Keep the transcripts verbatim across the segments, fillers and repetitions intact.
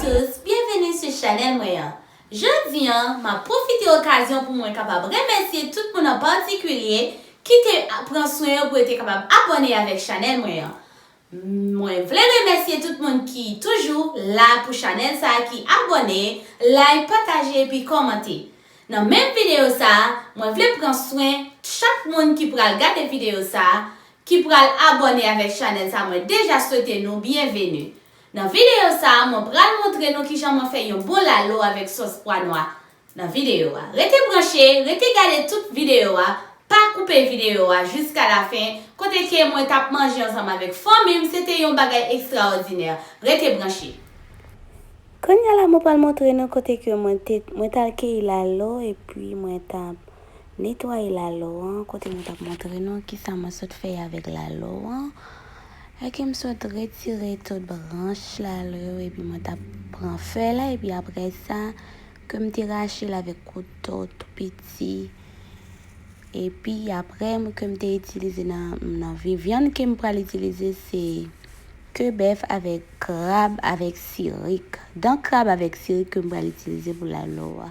Tous, byenveni sou chanèl mwen an. Jodi an, m ap pwofite okazyon pou mwen kapab remèsye tout moun an patikilye ki te pran swen yo pou yo te kapab abòne avèk chanèl mwen an. Mwen vle remèsye tout moun ki toujou la pou chanèl sa a, ki abòne, like, pataje epi kòmante. Nan menm videyo sa a, mwen vle pran swen chak moun ki pral gade videyo sa a, ki pral abòne avèk chanèl sa a. Mwen deja swete nou byenveni. Nan videyo sa a, mwen pral montre nou kijan mwen fè yon bon lalo avèk sòs pwa nwa. Nan videyo a. Rete branche, rete gade tout videyo a, pa koupe videyo a jiska lafen, kote ke mwen t ap manje ansanm avèk fanmi m, se te yon bagay ekstraòdinè. Rete branche. Kounye a la, mwen pral montre nou kote ke mwen te, mwen t al keyi lalo, epi mwen t ap netwaye lalo an, kote mwen t ap montre nou kisa mwen sot fè avèk lalo an. Èske m sot retire tout branch lalo yo, epi mwen t ap pran fèy la, epi apre sa, ke m te rache l avèk kouto tou piti. Epi apre, m, ke m te itilize nan, nan vi-, vyann ke m pral itilize, se ke bèf avèk krab avèk sirik. Dan krab avèk sirik ke m pral itilize pou lalo a.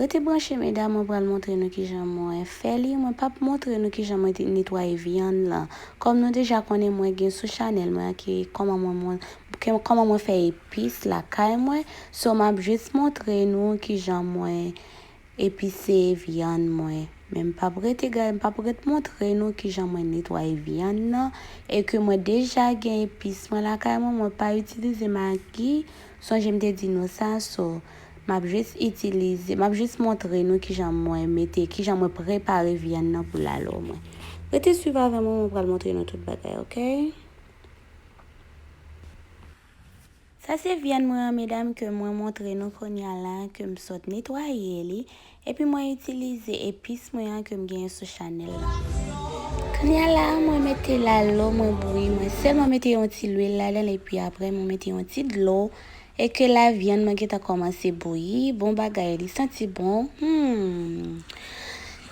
Rete branche, medam, mwen pral montre nou kijan mwen fè li. Mwen p ap montre nou kijan mwen te netwaye vyann lan. Kòm nou deja konnen, mwen gen sou chanèl mwen an ki kòman mwen, mwen, ke, kòman mwen fè epis lakay mwen. So, m ap jis montre nou kijan mwen epise vyann mwen. Men m p ap rete ga-, m p ap ret montre nou kijan mwen netwaye vyann nan. E ke mwen deja gen epis mwen lakay mwen, mwen pa itilize magi. Sonje m te di nou sa, so, m ap jis itilize, m ap jis montre nou kijan mwen mete, kijan mwen prepare vyann nan pou lalo mwen. Rete swiv avè mwen, mwen pral montre nou tout bagay, oke? Sa se vyann mwen an, medam, ke mwen montre nou kounye a la, ke m sot netwaye li, epi mwen itilize epis mwen an ke m genyen sou chanèl la. Kounye a la, mwen mete lalo mwen bouyi, mwen sèlman mete yon ti lwil ladan l, epi apre mwen mete yon ti dlo, e ke la vyann mwen gentan kòmanse bouyi, bon bagay, li santi bon. Hmm.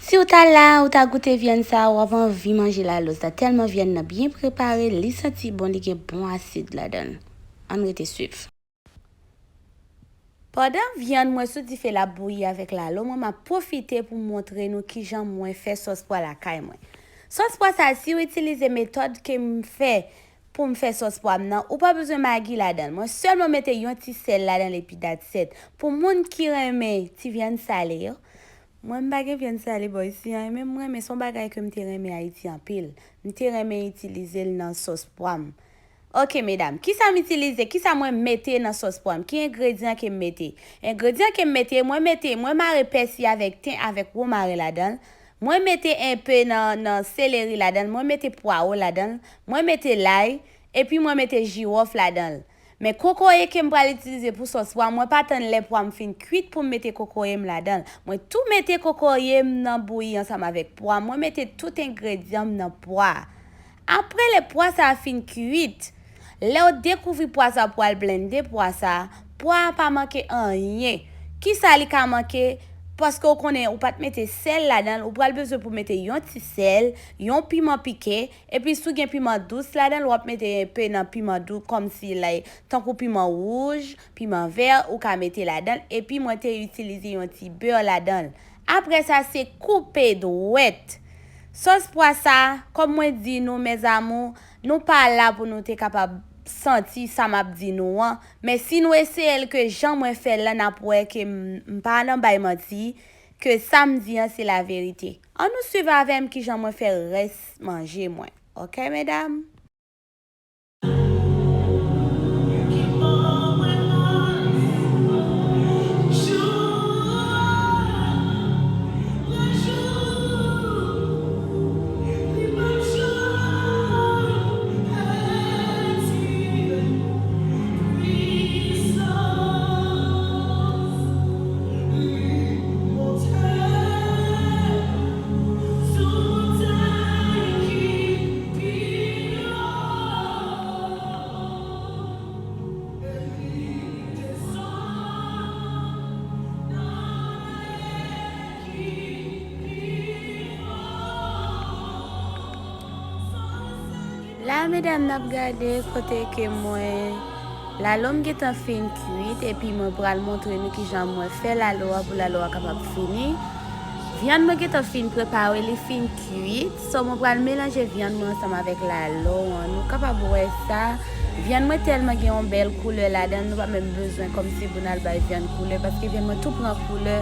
Si w ta la, ou ta goute vyann sa, w ap anvi manje lalo sa, tèlman vyann nan byen prepare, li santi bon, li gen bon asid ladan l. Ann rete swiv. Pandan vyann mwen sou dife la ap bouyi avèk lalo mwen, m ap pwofite pou m montre nou kijan mwen fè sòs pwa lakay mwen. Sòs pwa sa, si w itilize metòd ke m fè pou m fè sòs pwa m nan, ou pa bezwen magi ladan l. Mwen sèlman mete yon ti sèl ladan l epi that's it. Pou moun ki renmen ti vyann sale yo, mwen m pa gen vyann sale bò isi an, men m renmen, se yon bagay ke m te renmen Ayiti anpil. M te renmen itilize l nan sòs pwa m. Oke, medam, kisa m itilize? Kisa mwen mete nan sòs pwa m? Ki engredyan ke m mete? Engredyan ke m mete, mwen mete, mwen mare pèsi avèk ten avèk womaren ladan l. Mwen mete enpe nan, nan seleri ladan l. Mwen mete pwawo ladan l. Mwen mete lay. Epi mwen mete jiwòf ladan l. Men kokoye ke m pral itilize pou sòs pwa, mwen pa tann lè pwa m fin kwit pou m mete kokoye m ladan l. Mwen tou mete kokoye m nan bouyi ansanm avèk pwa. Mwen mete tout engredyan m nan pwa. Apre lè pwa sa a fin kwit, lè w dekouvri pwa sa a, w pral blende pwa sa a, pwa a pa manke anyen. Kisa li ka manke? Paske w konnen ou pa t mete sèl ladan l, ou pral bezwen pou mete yon ti sèl, yon piman pike, epi si w gen piman dous ladan l, w ap mete enpe nan piman dous, kòmsi, like, tankou piman wouj, piman vè, ou ka mete ladan l, epi mwen te itilize yon ti bè ladan l. Apre sa, se koupe dwèt. Sòs pwa sa, kòm mwen di nou, mes amours, nou pa la pou nou te kapab santi sa m ap di nou an, men si nou eseye l ke jan mwen fè l la, n ap wè ke m, m pa nan bay manti, ke sa m di an se laverite. Ann nou swiv avè m kijan mwen fè rès manje mwen. Oke, medam? La, medam, n ap gade kote ke mwen Lalo m gentan fin kwit, epi mwen pral montre nou kijan mwen fè lalo a pou lalo a kapab fini. Vyann mwen gentan fin prepare, li fin kwit. So, mwen pral melanje vyann mwen ansanm avèk lalo an. Nou kapab wè sa. Vyann mwen tèlman gen yon bèl koulè ladan l, nou pa menm bezwen kòmsi pou n al bay vyann koulè, paske vyann mwen tou pran koulè,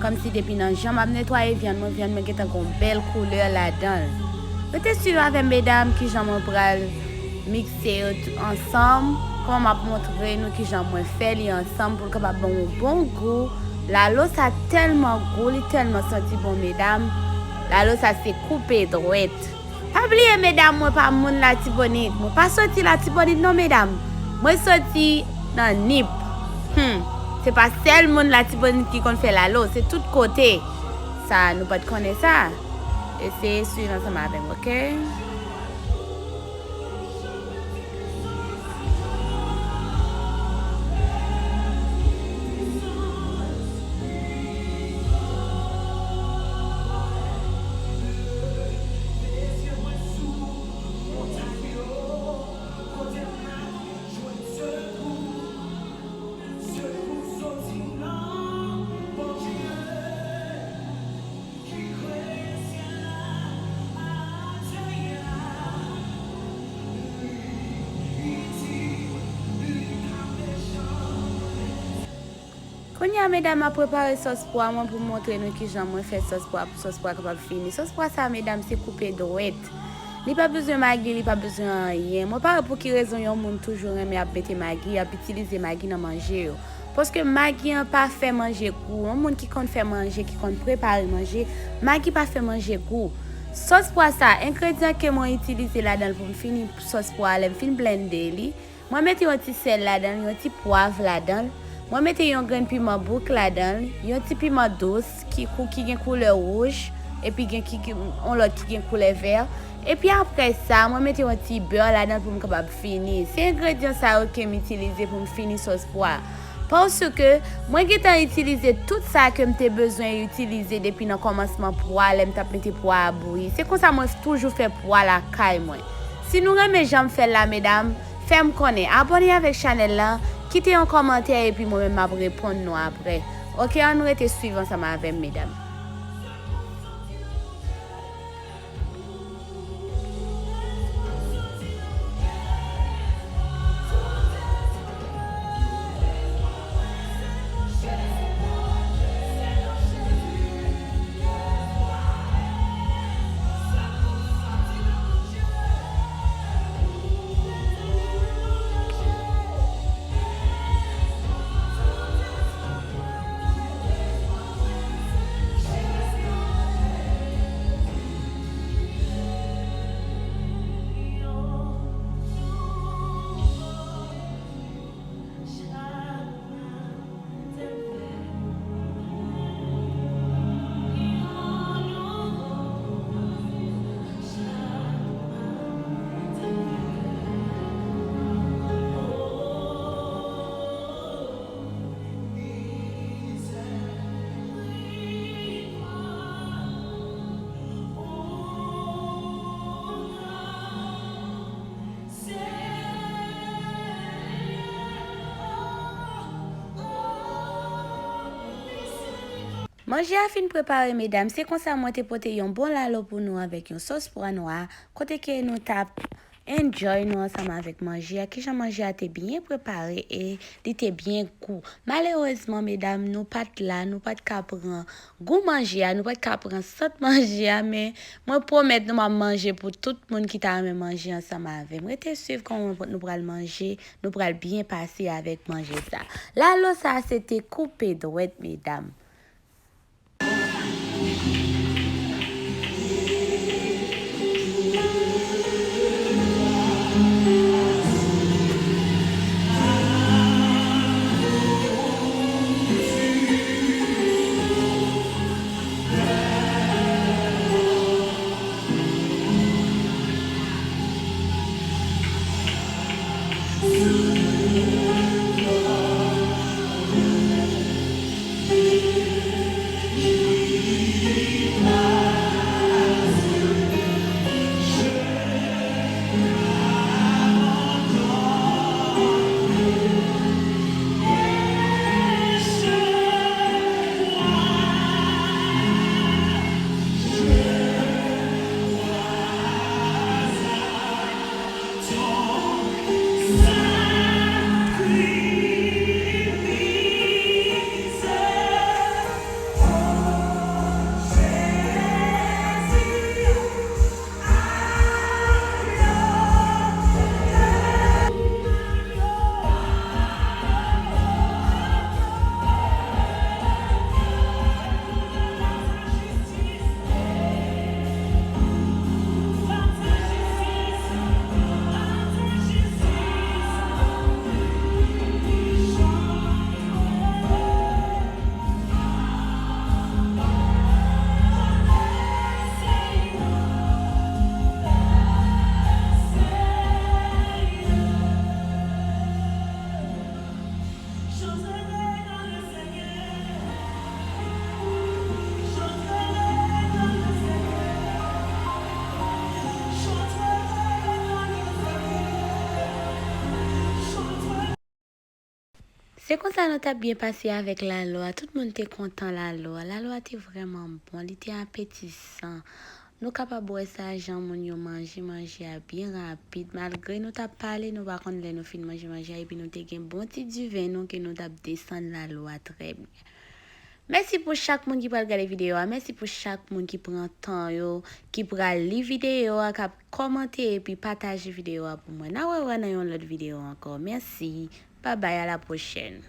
kòmsi depi nan jan m ap netwaye vyann mwen, vyann mwen gentan gen yon bèl koulè ladan l. Rete swiv avè m, medam, kijan mwen pral mikse yo tou ansanm. Kòman m ap montre nou kijan mwen fè li ansanm pou l kapab ban yon bon gou. Lalo sa tèlman gou, li tèlman santi bon, medam. Lalo sa se koupe dwèt. Pa bliye, medam, mwen pa moun Latibonit. Mwen pa soti Latibonit non, medam. Mwen soti nan Nip. Hmm. Se pa sèl moun Latibonit ki konn fè lalo, se tout kote. Sa, nou pa t konnen sa. Eseye swiv ansanm avè m, oke? Kounye a, medam, m ap prepare sòs pwa mwen pou montre nou kijan mwen fè sòs pwa pou sòs pwa kapab fini. Sòs pwa sa, medam, se koupe dwèt. Li pa bezwen magi, li pa bezwen anyen. Mwen pa wè pou ki rezon yon moun toujou renmen ap mete magi, ap itilize magi nan manje yo. Paske magi an pa fè manje gou. Yon moun ki konn fè manje, ki konn prepare manje, magi pa fè manje gou. Sòs pwa sa, engredyan ke mwen itilize ladan l pou m fini sòs pwa a, lè m fin blende li, mwen mete yon ti sèl ladan l, yon ti pwav ladan l, mwen mete yon grenn piman bouk ladan l, yon ti piman dous ki kou-, ki gen koulè wouj, epi gen ki, ki, yon lòt ki gen koulè vè. Epi apre sa, mwen mete yon ti bè ladan l pou m kapab fini. Se engredyan sa yo ke m itilize pou m fini sòs pwa. Paske mwen gentan itilize tout sa ke m te bezwen itilize depi nan kòmansman pwa, lè m t ap mete pwa a bouyi. Se konsa mwen toujou fè pwa lakay mwen. Si nou renmen jan m fè l la, medam, fè m konnen. Abòne avèk chanèl lan, kite yon kòmantè epi mwen menm m ap reponn nou apre. Oke, ann rete swiv ansanm avè m, medam. Manje a fin prepare, medam. Se konsa mwen te pote yon bon lalo pou nou avèk yon sòs pwa nwa, kote ke nou t ap enjoy nou ansanm avèk manje a. Kijan manje a te byen prepare e li te byen gou. Malerezman, medam, nou pa t la, nou pa t ka pran gou manje a, nou pa t ka pran sant manje a, men mwen pwomèt nou m ap manje pou tout moun ki ta renmen manje ansanm avè m. Rete swiv kòman nou pral manje, nou pral byen pase avèk manje sa. Lalo sa, se te koupe dwèt, medam. Se konsa nou t ap byen pase avèk lalo a. Tout moun te kontan lalo a. Lalo a te vrèman bon. Li te apetisan. Nou kapab wè sa jan moun yo manje manje a byen rapid. Malgre nou t ap pale, nou pa konn lè nou fin manje manje a. Epi nou te gen bon ti diven nou ke nou t ap desann lalo a trè byen. Mèsi pou chak moun ki pral gade videyo a. Mèsi pou chak moun ki pran tan yo, ki pral li videyo a, k ap kòmante epi pataje videyo a pou mwen. N a wè wè nan yon lòt videyo ankò. Mèsi. Babay, a la pwochèn.